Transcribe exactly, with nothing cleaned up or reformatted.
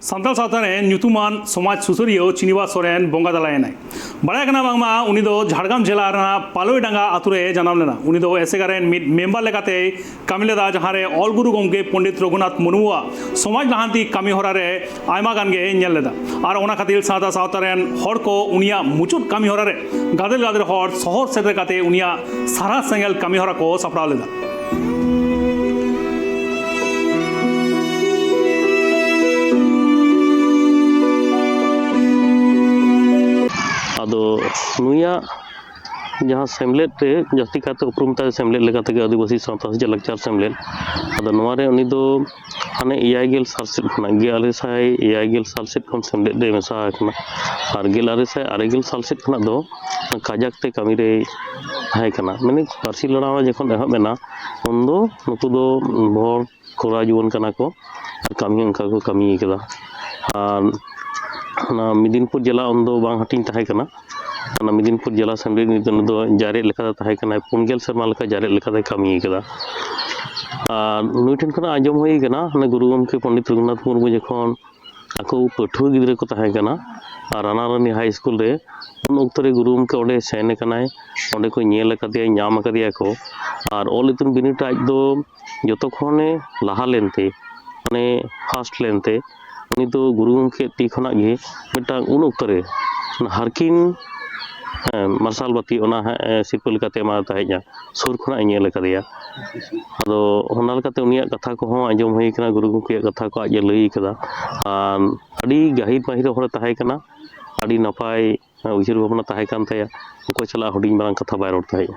ᱥᱟᱱᱛᱟᱲ ᱥᱟᱶᱛᱟ ᱨᱮᱱ ᱧᱩᱛᱩᱢᱟᱱ ᱥᱚᱢᱟᱡᱽ ᱥᱩᱥᱟᱹᱨᱤᱭᱟᱹ ᱪᱤᱱᱤᱵᱟᱥ ᱥᱚᱨᱮᱱ ᱵᱚᱸᱜᱟ ᱛᱟᱞᱟᱭᱮᱱᱟᱭ᱾ ᱵᱟᱲᱟᱭ ᱠᱟᱱᱟ ᱵᱟᱝᱢᱟ ᱩᱱᱤ ᱫᱚ ᱡᱷᱟᱲᱜᱨᱟᱢ ᱡᱮᱞᱟ ᱨᱮᱱᱟᱜ ᱯᱟᱞᱚᱭᱰᱟᱸᱜᱟ ᱟᱛᱳ ᱨᱮ ᱡᱟᱱᱟᱢ ᱞᱮᱱᱟ᱾ ᱩᱱᱤ ᱫᱚ ᱮᱥᱮᱠᱟ ᱨᱮᱱ ᱢᱤᱫ ᱢᱮᱢᱵᱟᱨ ᱞᱮᱠᱟᱛᱮᱭ ᱠᱟᱹᱢᱤ ᱞᱮᱫᱟ, ᱡᱟᱦᱟᱸ ᱨᱮ ᱚᱞ ᱜᱩᱨᱩ ᱜᱚᱢᱠᱮ ᱯᱚᱱᱰᱤᱛ ᱨᱚᱜᱷᱩᱱᱟᱛᱷ ᱢᱩᱨᱢᱩᱣᱟᱜ ᱥᱚᱢᱟᱡᱽ ᱞᱟᱦᱟᱱᱛᱤ ᱠᱟᱹᱢᱤ ᱦᱚᱨᱟ ᱨᱮ ᱟᱭᱢᱟ ᱜᱟᱱ ᱜᱮᱭ ᱧᱮᱞ ᱞᱮᱫᱟ᱾ ᱟᱨ ᱚᱱᱟ ᱠᱷᱟᱹᱛᱤᱨ ᱥᱟᱶᱛᱟ ᱥᱟᱶᱛᱟ ᱨᱮᱱ ᱦᱚᱲ ᱠᱚ ᱩᱱᱤᱭᱟᱜ ᱢᱩᱪᱟᱹᱫ ᱠᱟᱹᱢᱤ ᱦᱚᱨᱟ ᱨᱮ ᱜᱟᱫᱮᱞ ᱜᱟᱫᱮᱞ ᱦᱚᱲ ᱥᱚᱦᱚᱨ ᱥᱮᱴᱮᱨ ᱠᱟᱛᱮ ᱩᱱᱤᱭᱟᱜ ᱥᱟᱨᱦᱟᱣ ᱥᱮᱸᱜᱮᱞ ᱠᱟᱹᱢᱤ ᱦᱚᱨᱟ ᱠᱚ ᱥᱟᱯᱲᱟᱣ ᱞᱮᱫᱟ᱾ ᱟᱫᱚ ᱱᱩᱭᱟᱜ ᱡᱟᱦᱟᱸ ᱥᱮᱢᱞᱮᱫ ᱨᱮ ᱡᱟᱹᱥᱛᱤ ᱠᱟᱭᱛᱮ ᱩᱯᱨᱩᱢ ᱛᱟᱭ ᱥᱮᱢᱞᱮᱫ ᱞᱮᱠᱟ ᱛᱮᱜᱮ ᱟᱹᱫᱤᱵᱟᱹᱥᱤ ᱥᱟᱶᱛᱟ ᱥᱮᱪᱮᱫ ᱞᱟᱠᱪᱟᱨ ᱥᱮᱢᱞᱮᱫ᱾ ᱟᱫᱚ ᱱᱚᱣᱟ ᱨᱮ ᱩᱱᱤ ᱫᱚ ᱦᱟᱱᱮ ᱮᱭᱟᱭ ᱜᱮᱞ ᱥᱟᱞ ᱥᱮᱫ ᱠᱷᱚᱱᱟᱜ, ᱜᱮᱞ ᱟᱨᱮ ᱥᱟᱭ ᱮᱭᱟᱭ ᱜᱮᱞ ᱥᱟᱞ ᱥᱮᱫ ᱠᱷᱚᱱ ᱥᱮᱢᱞᱮᱫ ᱨᱮ ᱢᱮᱥᱟ ᱟᱠᱟᱱᱟ᱾ ᱟᱨ ᱜᱮᱞ ᱟᱨᱮ ᱥᱟᱭ ᱟᱨᱮ ᱜᱮᱞ ᱥᱟᱞ ᱥᱮᱫ ᱠᱷᱚᱱᱟᱜ ᱫᱚ ᱠᱟᱡᱟᱠ ᱛᱮ ᱠᱟᱹᱢᱤ ᱨᱮ ᱛᱟᱦᱮᱸ ᱠᱟᱱᱟ᱾ ᱢᱟᱱᱮ ᱯᱟᱹᱨᱥᱤ ᱞᱟᱲᱟᱣ ᱡᱚᱠᱷᱚᱱ ᱮᱦᱚᱵ ᱮᱱᱟ, ᱩᱱᱫᱚ ᱱᱩᱠᱩ ᱫᱚ ᱵᱷᱚᱨ ᱠᱚᱲᱟ ᱡᱩᱣᱟᱹᱱ ᱠᱟᱱᱟ ᱠᱚ, ᱟᱨ ᱠᱟᱹᱢᱤ ᱚᱱᱠᱟ ᱠᱚ ᱠᱟᱹᱢᱤ ᱠᱟᱫᱟ᱾ ᱟᱨ ᱚᱱᱟ ᱢᱮᱫᱤᱱᱯᱩᱨ ᱡᱮᱞᱟ ᱩᱱᱫᱚ ᱵᱟᱝ ᱦᱟᱹᱴᱤᱧ ᱛᱟᱦᱮᱸ ᱠᱟᱱᱟ᱾ ᱚᱱᱟ ᱢᱮᱫᱤᱱᱯᱩᱨ ᱡᱮᱞᱟ ᱥᱮᱢᱞᱮᱫ ᱨᱤᱱᱤᱡ ᱫᱚ ᱱᱩᱭ ᱫᱚ ᱡᱟᱨᱮᱫ ᱞᱮᱠᱟᱛᱮ ᱛᱟᱦᱮᱸ ᱠᱟᱱᱟᱭ, ᱯᱩᱱ ᱜᱮᱞ ᱥᱮᱨᱢᱟ ᱞᱮᱠᱟ ᱡᱟᱨᱮᱫ ᱞᱮᱠᱟᱛᱮ ᱠᱟᱹᱢᱤ ᱠᱟᱫᱟ᱾ ᱟᱨ ᱱᱩᱭ ᱴᱷᱮᱱ ᱠᱷᱚᱱᱟᱜ ᱟᱸᱡᱚᱢ ᱦᱩᱭ ᱠᱟᱱᱟ, ᱚᱱᱟ ᱜᱩᱨᱩ ᱜᱚᱢᱠᱮ ᱯᱚᱱᱰᱤᱛ ᱨᱚᱜᱷᱩᱱᱟᱛᱷ ᱢᱩᱨᱢᱩ ᱡᱚᱠᱷᱚᱱ ᱟᱠᱚ ᱯᱟᱹᱴᱷᱩᱣᱟᱹ ᱜᱤᱫᱽᱨᱟᱹ ᱠᱚ ᱛᱟᱦᱮᱸ ᱠᱟᱱᱟ, ᱟᱨ ᱨᱟᱱᱟ ᱨᱟᱱᱤ ᱦᱟᱭ ᱥᱠᱩᱞ ᱨᱮ ᱩᱱ ᱚᱠᱛᱚ ᱨᱮ ᱜᱩᱨᱩ ᱜᱚᱢᱠᱮ ᱚᱸᱰᱮ ᱥᱮᱱ ᱟᱠᱟᱱᱟᱭ, ᱚᱸᱰᱮ ᱠᱚ ᱧᱮᱞ ᱟᱠᱟᱫᱮᱭᱟ, ᱧᱟᱢ ᱟᱠᱟᱫᱮᱭᱟ ᱠᱚ᱾ ᱟᱨ ᱚᱞ ᱤᱛᱩᱱ ᱵᱤᱱᱤᱰ ᱨᱮ ᱟᱡ ᱫᱚ ᱡᱚᱛᱚ ᱠᱷᱚᱱᱮ ᱞᱟᱦᱟ ᱞᱮᱱᱛᱮ, ᱢᱟᱱᱮ ᱯᱷᱟᱥᱴ ᱞᱮᱱᱛᱮ, ᱩᱱᱤ ᱫᱚ ᱜᱩᱨᱩ ᱜᱚᱢᱠᱮ ᱛᱤ ᱠᱷᱚᱱᱟᱜ ᱜᱮ ᱢᱤᱫᱴᱟᱝ ᱩᱱ ᱚᱠᱛᱚ ᱨᱮ ᱚᱱᱟ ᱦᱟᱨᱠᱤᱱ, ᱦᱮᱸ, ᱢᱟᱨᱥᱟᱞ ᱵᱟᱹᱛᱤ ᱚᱱᱟ, ᱦᱮᱸ, ᱥᱤᱨᱯᱟᱹ ᱞᱮᱠᱟᱛᱮ ᱮᱢᱟ ᱛᱟᱦᱮᱸᱫᱼᱟ, ᱥᱩᱨ ᱠᱷᱚᱱᱟᱜ ᱮ ᱧᱮᱞ ᱟᱠᱟᱫᱮᱭᱟ᱾ ᱟᱫᱚ ᱚᱱᱟ ᱞᱮᱠᱟᱛᱮ ᱩᱱᱤᱭᱟᱜ ᱠᱟᱛᱷᱟ ᱠᱚᱦᱚᱸ ᱟᱸᱡᱚᱢ ᱦᱩᱭ ᱠᱟᱱᱟ, ᱜᱩᱨᱩ ᱜᱚᱢᱠᱮᱭᱟᱜ ᱠᱟᱛᱷᱟ ᱠᱚ ᱟᱡ ᱮ ᱞᱟᱹᱭ ᱠᱟᱫᱟ᱾ ᱟᱨ ᱟᱹᱰᱤ ᱜᱟᱹᱦᱤᱨ ᱯᱟᱹᱦᱤᱨ ᱦᱚᱲᱮ ᱛᱟᱦᱮᱸ ᱠᱟᱱᱟ, ᱟᱹᱰᱤ ᱱᱟᱯᱟᱭ ᱩᱭᱦᱟᱹᱨ ᱵᱷᱟᱵᱽᱱᱟ ᱛᱟᱦᱮᱸ ᱠᱟᱱ ᱛᱟᱭᱟ, ᱚᱠᱚᱭ ᱥᱟᱞᱟᱜ ᱦᱩᱰᱤᱧ ᱢᱟᱨᱟᱝ ᱠᱟᱛᱷᱟ ᱵᱟᱭ ᱨᱚᱲ ᱛᱟᱦᱮᱸᱫᱼᱟ᱾